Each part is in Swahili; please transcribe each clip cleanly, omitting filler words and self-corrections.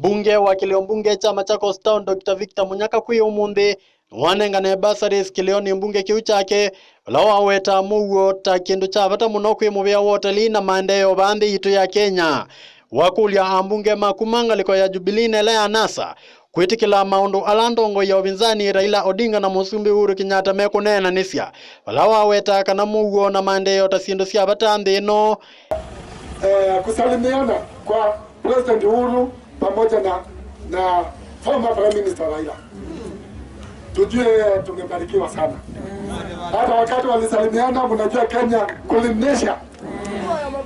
Mbunge wa kilio mbunge cha Machakos Town Dr. Victor Munyaka kwi umuthi wanengane bursaries kilioni mbunge kiu chake ula waweta muuo ta kindu cha vata muno kwi muvea wa utalii na maendeleo vanthi yitu ya Kenya. Wakulya ambunge makuma ngaliko ya Jubilee na ila ya NASA kwitikila maundu ala ndongo ya uvinzani Raila Odinga na musumbi Uhuru Kenyatta mekuneenanisya vala waweta kana muuo na maendeleo ta sindu sya vata nthi ino. Kusalimiana kwa President Uhuru pamoja na former Prime Minister Raila. Tujue tumebarikiwa sana. Hata wakati walisalimiana, mnajua Kenya kulinyesha.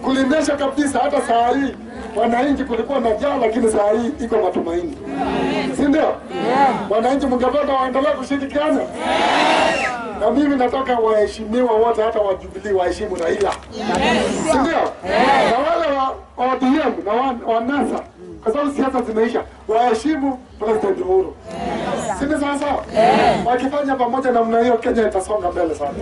Kulinyesha kabisa. Hata saa hii wananchi kulikuwa na njaa, lakini saa hii iko matumaini, si ndio? Wananchi mngependa waendelee kushirikiana? Na mimi nataka waheshimiwa wote, hata wa Jubilee waheshimu Raila, si ndio? Na wale wa ODM na wa NASA, kwa sababu siasa zimeisha, waheshimu President Uhuru, si ndio? Sawa sawa. Wakifanya pamoja namna hiyo, Kenya itasonga mbele sana,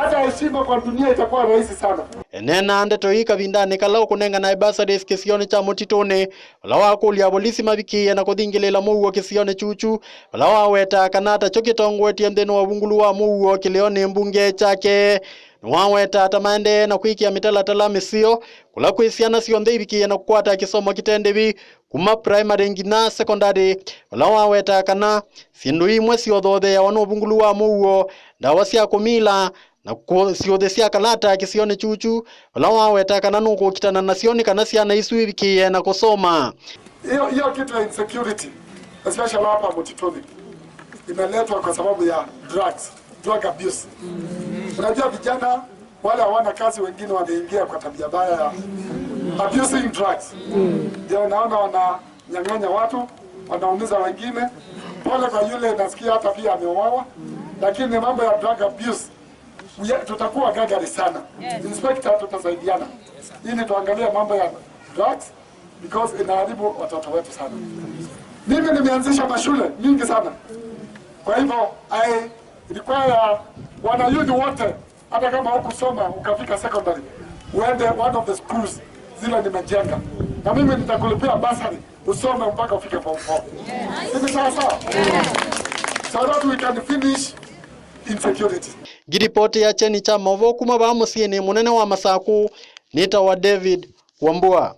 hata heshima kwa dunia itakuwa rahisi sana. Enena ndeto ii kavindani kala ukunengana bursaries kisioni cha mutituni vala wakulya polisi mavikie na kuthingilila muuo kisioni chuchu vala waweta kana tacho kitongwetie nthini wa vungulu wa muuo kilioni mbunge chake. Niwaweta ata maendee na kwikia mitalatala misio kula kwi syana syonthe ivikie na kukwata kisomo kitendevi kuma primary nginya secondary vala waweta kana syindu imwe syothotheawa ni uvungulu wa muuo, ndawa sya kumila na syuthe sya kalata kisioni chuchu vala waweta kana nukukitana nasyo ni kana syana isu ivikie na kusoma. Hiyo kitu ya insecurity, especially hapa Mtituni, imeletwa kwa sababu ya drugs, drug abuse. Unajua vijana wale hawana kazi, wengine wameingia kwa tabia mbaya ya abusing drugs. Ndio naona wananyang'anya watu, wanaumiza wengine. Pole kwa yule, nasikia hata pia ameuawa, lakini mambo ya drug abuse tutakuwa gagari sana. Inspector, tutasaidiana ili tuangalie mambo ya drugs because inaharibu watoto wetu sana. Mimi nimeanzisha mashule mingi sana, kwa hivyo I require wana youth wote, hata kama hukusoma ukafika secondary, uende one of the schools zile nimejenga, na mimi nitakulipia bursary usome mpaka ufike form 4. Hivi sawa sawa? So that we can finish insecurity. Ngiripoti ya cheni cha mavo kuma va musyini munene wa Masaku nita wa David Wambua.